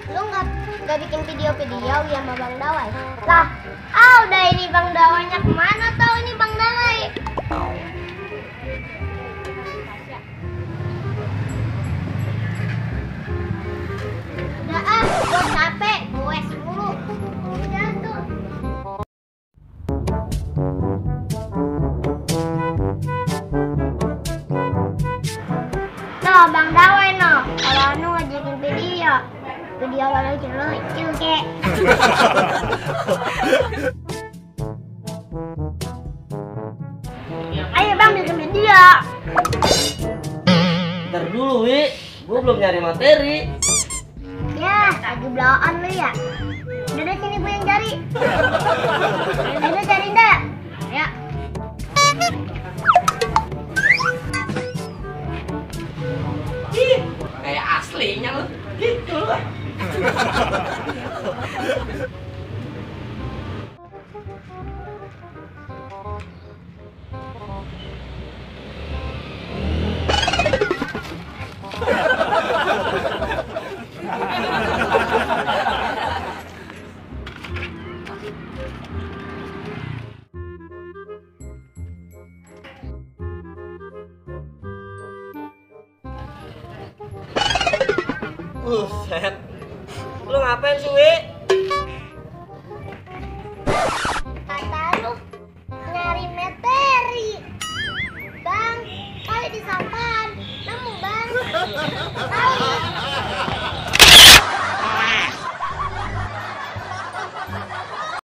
Lu nggak bikin video-video ya sama Bang Dawai? Lah, udah ini Bang Dawainya kemana tahu ini Bang Dawai? Udah gue capek, gue mulu. Udah tuh. No, Bang Dawai no. Kalau anu ngajakin video lucu kek. Ayo Bang bikin video. Ntar dulu, Wi. Gue belum nyari materi. Ya, lagi blow-on lu ya. Udah deh, sini gue yang cari. Ayo cari dah. Ya. Ih, kayak aslinya lu. Gitu lah. Buset. Lu ngapain sih, Wi?